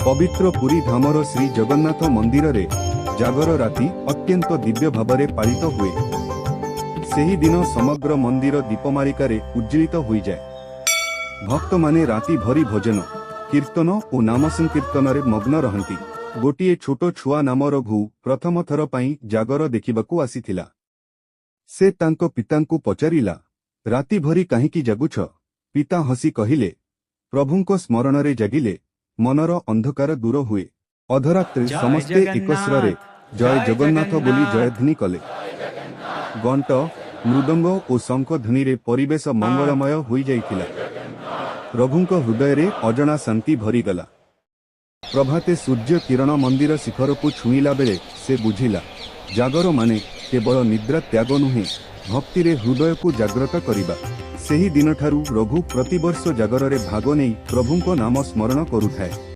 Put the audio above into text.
ପବିତ୍ର ପୁରୀ ଧାମର ଶ୍ରୀ ଜଗନ୍ନାଥ ମନ୍ଦିରରେ ଜାଗର ରାତି ଅତ୍ୟନ୍ତ ଦିବ୍ୟ ଭାବରେ ପାଳିତ ହୁଏ। ସେହି ଦିନ ସମଗ୍ର ମନ୍ଦିର ଦୀପମାଳିକାରେ ଉଜ୍ଜୀବିତ ହୋଇଯାଏ। ଭକ୍ତମାନେ ରାତି ଭରି ଭଜନ, କୀର୍ତ୍ତନ ଓ ନାମ ସଂକୀର୍ତ୍ତନରେ ମଗ୍ନ ରହନ୍ତି। ଗୋଟିଏ ଛୋଟ ଛୁଆ ନାମ ରଘୁ ପ୍ରଥମ ଥର ପାଇଁ ଜାଗର ଦେଖିବାକୁ ଆସିଥିଲା। ସେ ତାଙ୍କ ପିତାଙ୍କୁ ପଚାରିଲା, "ରାତି ଭରି କାହିଁକି ଜାଗୁଛ?" ପିତା ହସି କହିଲେ, "ପ୍ରଭୁଙ୍କ ସ୍ମରଣରେ ଜାଗିଲେ ମନର ଅନ୍ଧକାର ଦୂର ହୁଏ।" ଅଧରାତ୍ରି ଜୟ ସମସ୍ତେ ଏକ ସ୍ୱରରେ ଜଗନ୍ନାଥ। "ଜୟ ଜୟ ଜଗନ୍ନାଥ" ବୋଲି ଜଗନ୍ନାଥ। ଜୟଧ୍ୱନି କଲେ। ଘଣ୍ଟ, ମୃଦଙ୍ଗ ଓ ଶଙ୍ଖ ଧ୍ୱନିରେ ପରିବେଶ ମଙ୍ଗଳମୟ ହୋଇଯାଇଥିଲା। ରଘୁଙ୍କ ହୃଦୟରେ ଅଜଣା ଶାନ୍ତି ଭରିଗଲା। ପ୍ରଭାତେ ସୂର୍ଯ୍ୟ କିରଣ ମନ୍ଦିର ଶିଖରକୁ ଛୁଇଁଲା ବେଳେ ସେ ବୁଝିଲା, ଜାଗର ମାନେ କେବଳ ନିଦ୍ରା ତ୍ୟାଗ ନୁହେଁ, ଭକ୍ତିରେ ହୃଦୟକୁ ଜାଗ୍ରତ କରିବା। ସେହି ଦିନଠାରୁ ରଘୁ ପ୍ରତିବର୍ଷ ଜାଗରରେ ଭାଗ ନେଇ ପ୍ରଭୁଙ୍କ ନାମ ସ୍ମରଣ କରୁଥାଏ।